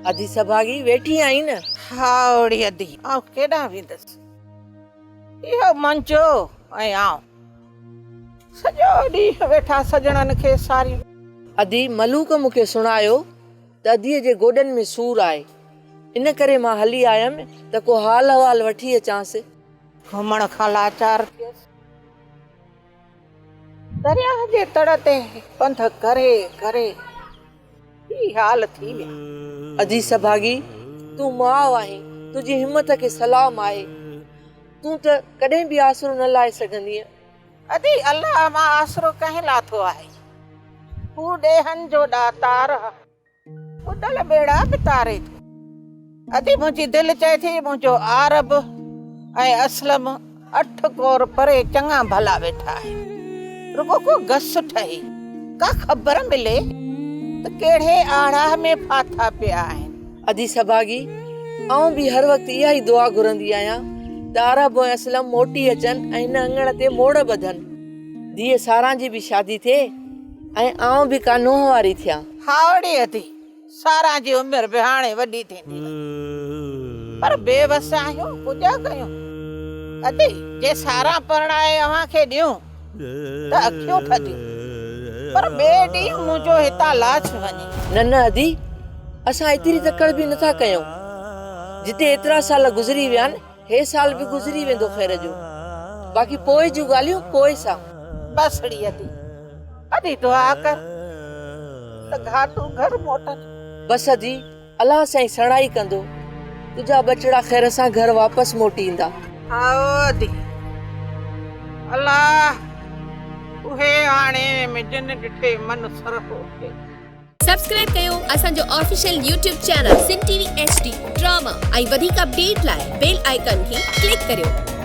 ادي سڀاڳي ويٺي آهين نه؟ ها اڙي ادي، آئون ڪيڏانهن ويندس. اهو منجو ۽ آئون سڄو ڏينهن ويٺا سڄڻن کي ساريون. ادي ملوڪ مون کي سڻايو ته اديء جي گوڏن ۾ سور آهي، ان ڪري مان هلي آيم ته ڪو حال احوال وٺي اچانس. گهمڻ کان لاچار ٿيس. درياهه جي تڙ تي پنڌ ڪري ڪري هي حال ٿي ويا. ادي سڀاڳي، تون ماء آهين، تنهنجي همت کي سلام آهي. تون ته ڪڏهن به آسرو نه لاهي سگهندينء. ادي الله مان آسرو ڪنهن لاٿو آهي. هو ڏيهن جو ڏاتار آ. ٻڏل ٻيڙا به تاري ٿو. ادي منهنجي دل چئي ٿي منهنجو عارب ۽ اسلم اٺ ڪور پري چڱا ڀلا ويٺا آهن. رڳو ڪو گس ٺهي، ڪا خبر ملي ته ڪهڙي آڙاهه ۾ ڦاٿا پيا آهن. ادي سڀاڳي، آئون به هر وقت اها ئي دعا گهرندي آهيان ته عارب ۽ اسلم موٽي اچن ۽ هن اڱڻ تي موڙ ٻڌن. ڌيء ساران جي به شادي ٿئي ۽ آئون به ڪا نونهن واري ٿيان. هائوڙي ادي، ساران جي عمر به هاڻي وڏي ٿيندي وڃي. پر بي وس آهيون، پوڄا ڪيون. ادي، جي ساران پرڻائي اوهان کي ڏيون ته اکيون ٿڌيون. پر ٻئي ڏينهن منهنجو هتان لاش وڃي. نه نه ادي، اسان ايتري تڪڙ به نٿا ڪيون. جتي ايترا سال گذري ويا آهن، هي سال به گذري ويندو خير جو. باقي پوء جون ڳالهيون پوء سان. بس ڙي ادي، ادي دعا ڪر ته گهاٽو گهر موٽن. بس ادي، الله سائين سڻائي ڪندو. تنهنجا ٻچڙا خير سان گهر واپس موٽي ايندا. هائو ادي، الله اهي آڻي ۾ جن ڏٺي من سرهو ٿئي. سبسڪرائب ڪيو اسان جو official YouTube channel Sindh T V H D drama ۽ وڌيڪ اپڊيٽ لاء بيل آئيڪان کي ڪلڪ ڪريو.